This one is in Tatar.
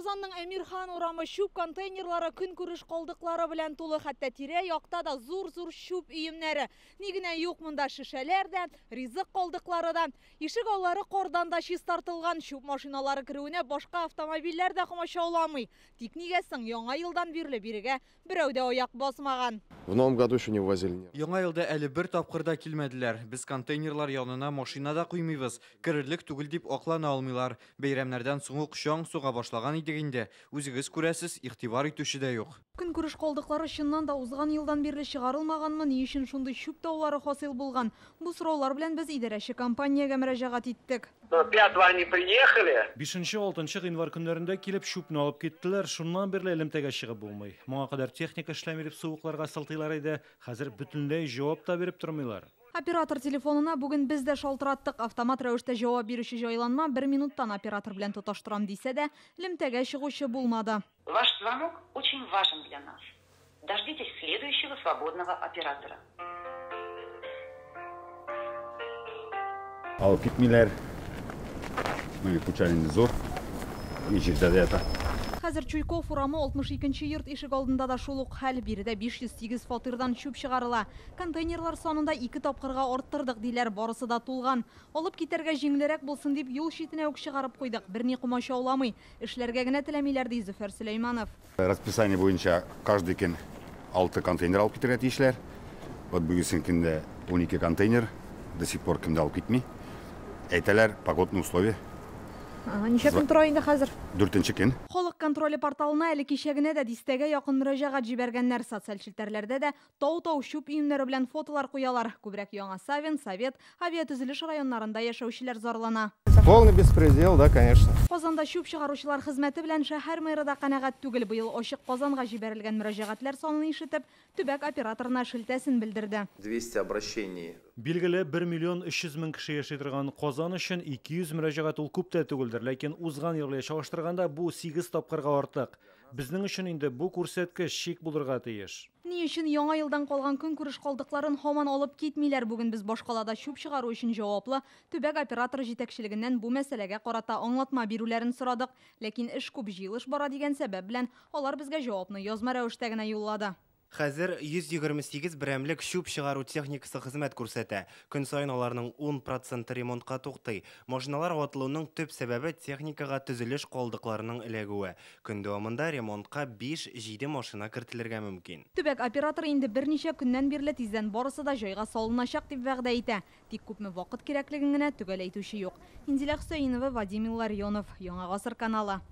Казанның Әмирхан урамы чүп контейнерлары көнкүреш калдыклары белән тулы, хәтта тирә-якта да зур-зур чүп өемнәре. Ни генә юк монда: шешәләр дә, ризык калдыклары да. Ишек аллары кардан да чистартылган, чүп машиналары керүенә башка автомобильләр дә комачауламый. Тик нигә соң яңа елдан бирле бирегә берәү дә аяк басмаган? В новом году еще не вывозили. Яңа елда әле бер тапкыр да килмәделәр. Без контейнерлар янына машина да куймыйбыз. Керерлек түгел дип аклана алмыйлар. Бәйрәмнәрдән соң ук чаң суга башлаган идек инде. Үзегез күрәсез, игътибар итүче дә юк. Көнкүреш калдыклары чыннан да узган елдан бирле чыгарылмаганмы, ни өчен шундый чүп таулары хасил булган? Бу сораулар белән без идарәче компаниягә мөрәҗәгать иттек. Пятого они приехали. 5-6 гыйнвар көннәрендә килеп чүпне алып киттеләр. Шуннан бирле элемтәгә чыгып булмый. Моңа кадәр техника эшләми дип суыкларга сылтыйлар иде. Хәзер бөтенләй җавап та биреп тормыйлар. Оператор телефонына бүген без дә шалтыраттык. Автомат рәвештә җавап бирүче җайланма бер минуттан оператор белән тоташтырам дисә дә, элемтәгә чыгучы булмады. Ваш звонок очень важен для нас. Дождитесь следующего свободного оператора. Алып китмиләр. Менә куча инде зур. И җирдә дә ята. Хәзер Чуйков урамы 62 йорт ишек алдында да шул ук хәл. Биредә 508 фатирдан чүп чыгарыла. Контейнерлар санын да 2 тапкырга арттырдык, диләр, барысы да тулган. Алып китәргә җиңелрәк булсын дип юл читенә үк чыгарып куйдык. Берни комачауламый. Эшләргә генә теләмиләр, ди Зөфәр Сөләйманов. Расписание буенча каждый көн 6 контейнер алып китәргә тиешләр. Вот бүгенге көндә 12 контейнер до сих пор кем дә алып китми. Әйтәләр, погодные условия. Ничә көн тора инде хәзер? 4нче көн. Халык контроле порталына әле кичә генә дә дистәгә якын мөрәҗәгать җибәргәннәр. Социаль челтәрләрдә дә тау-тау чүп өемнәре белән фотолар куялар. Күбрәк Яңа Савин, Совет, авиатөзелеш районнарында яшәүчеләр зарлана. Полный беспредел, да, конечно. Казанда чүп чыгаручылар хезмәте белән шәһәр мэры да канәгать түгел. Быел ачык Казанга җибәрелгән мөрәҗәгатьләр санын ишетеп, төбәк операторына шелтәсен белдерде. 200 обращений. Билгеле, 1 миллион 300 мең кеше яши торган Казан өчен 200 мөрәҗәгать ул күп тә түгелдер, ләкин узган ел белән чагыштырганда бу 8 тапкырга артык. Безнең өчен инде бу күрсәткеч чик булырга тиеш. Ни өчен яңа елдан калган көнкүреш калдыкларын һаман алып китмиләр? Бүген без башкалада чүп чыгару өчен җаваплы төбәк операторы җитәкчелегеннән бу мәсьәләгә карата аңлатма бирүләрен сорадык. Ләкин эш күп, җыелыш бара дигән сәбәп белән алар безгә җавапны язма рәвештә генә юллады. Хәзер 128 берәмлек чүп чыгару техникасы хезмәт күрсәтә. Көн саен аларның 10% ремонтка туктый. Машиналар ватылуның төп сәбәбе техникага төзелеш калдыкларының эләгүе. Көн дәвамында ремонтка 5-7 машина кертелергә мөмкин. Төбәк операторы инде берничә көннән бирле тиздән барысы да җайга салыначак дип вәгъдә итә. Тик күпме вакыт кирәклеген генә төгәл әйтүче юк. Инзилә Хөсәенова, Вадим Илларионов, Яңа Гасыр каналы.